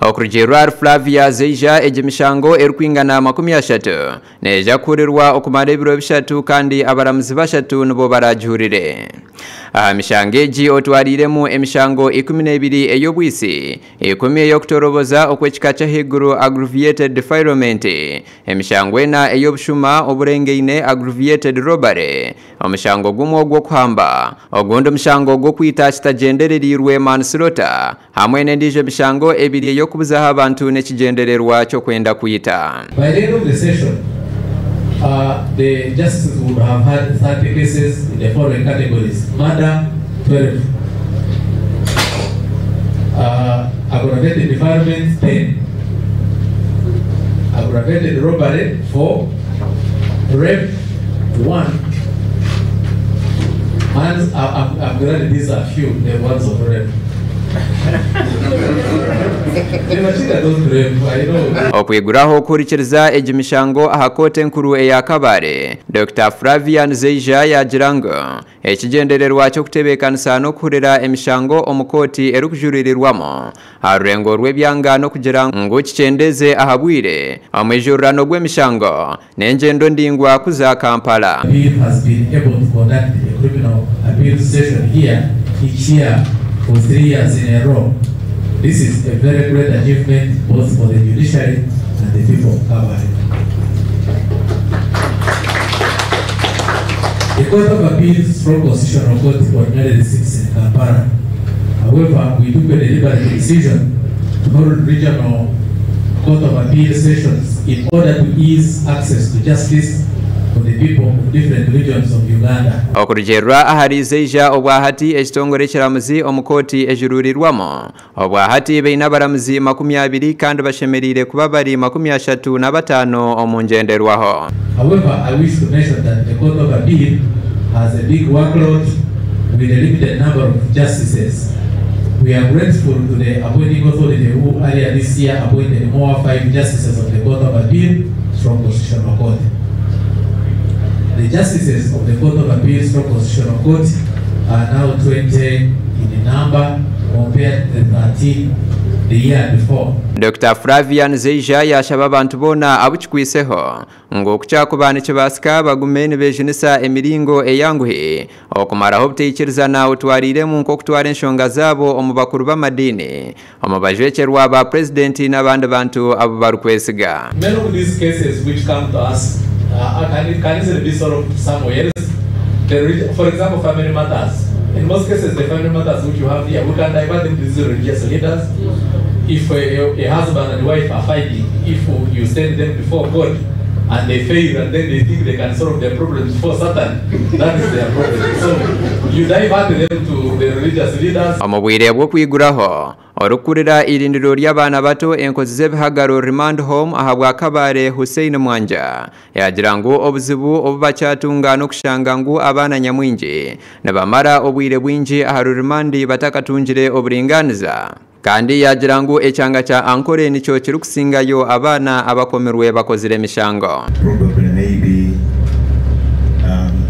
Okurugiirira ahari Flavia Zeija egi mishango erikwingana 30 neija kuhurirwa okumara ebiro 3 kandi abaramuzi 3 nibo baragihurire. Aha mishango egi otwariiremu emishango 12 ey'obwisi, 10 ey'okutoroboza okw'ekika ky'ahaiguru aggravated defilement, emishango 4 ey'obushuma oburengaine aggravated robbery, omushango gumwe ogw'okuhamba, ogundi omushango gw'okwita kitagyenderereirwe manslaughter, hamwe n'endiijo emishango 2 ey'okubuzaho abantu n'ekigyendererwa ky'okwenda kwita. By the end of the session, the justices would have had 30 cases in the following categories: murder, 12, aggravated defilement, 10, aggravated robbery, 4, rape, 1. And I'm glad these are few, the ones of rape. Okwiguraho kuhurikiriza egi mishango aha kooti enkuru eya Kabale, Dr. Flavian Zeija yagira ngu ekigyendererwa ky'okutebeekanisa n'okuhurira emishango omu kooti erikujuririrwamu aha rurengo rw'ebyanga n'okugira ngu kikyendeze aha bwire omwijurirano gw'emishango n'engyendo ndingwa kuza Kampala. Appeal has been able to conduct a criminal appeal session here each year for 3 years in a row. This is a very great achievement both for the judiciary and the people of Kabale. The Court of Appeals from Constitutional Court ordinarily sits in Kampala. However, we took a deliberate decision to hold regional Court of Appeal sessions in order to ease access to justice for the people of different regions of Uganda. Okurugiirira ahari Zeija obwahati ekitongore ekiramuzi omu kooti ejururirwamo obwahati baine abaramuzi 20 kandi bashemereire kuba bari 35 omu ngyenderwaho. However, I wish to mention that the Court of Appeal has a big workload with a limited number of justices. We are grateful to the appointing authority who earlier this year appointed more 5 justices of the Court of Appeal from Constitutional Court. The justices of the Court of Appeal from Constitutional Court are now 20 in number compared to the 13 the year before. Dr. Flavian Zeija yashaba abantu boona abukikwiseho ngu okukyakuba nikibasika bagume nibejunisa emiringo eyanguhi okumaraho obuteikirizana otwariremu nk'okutwara enshonga zaabo omu bakuru b'amadiini omu bajwekyerwa ba purezidenti n'abandi bantu abu barikwesiga. Many of these cases which come to us can easily be solved somewhere else. For example, family matters. In most cases, the family matters which you have here, we can divert them to these religious leaders. If a husband and wife are fighting, if you send them before God and they fail and then they think they can solve their problems before Satan, that is their problem. So you divert them to the religious leaders. Omu bwire bw'okwiguraho orukurira irindiro ry'abaana bato enkozi z'ebihagaro Remand Home ahabwa Kabale Hussein Mwanja yagira ngu obuzibu obu bakyatunga n'okushanga ngu abaana nyamwingi nibamara obwire bwingi aha ruremandi batakatungire oburinganiza. Kandi yagira ngu ekyanga kya Ankole nikyo kirikusingayo abaana abakomerwe bakozire emishango. Probably maybe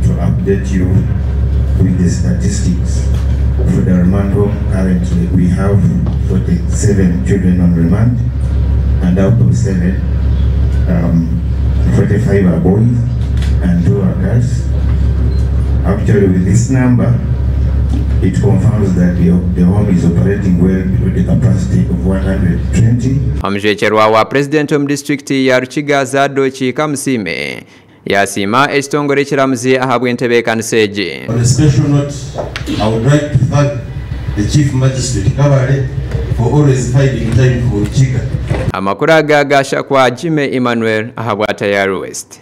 to update you with the statistics for the remand home. Currently we have 47 children on remand, and out of 7, 45 are boys and 2 are girls. Actually, with this number, it confirms that the home is operating well with the capacity of 120. Omujwekyerwa wa president omu district ya Rukiga Zadoki Kamusime yasiima ekitongore ekiramuzi ahabw'entebeekanisa egi. On a special note, I would like to thank the Chief Magistrate Kabale for always finding time for Rukiga. Amakuru aga gashakwa Jime Emmanuel ahabwa Tayari West.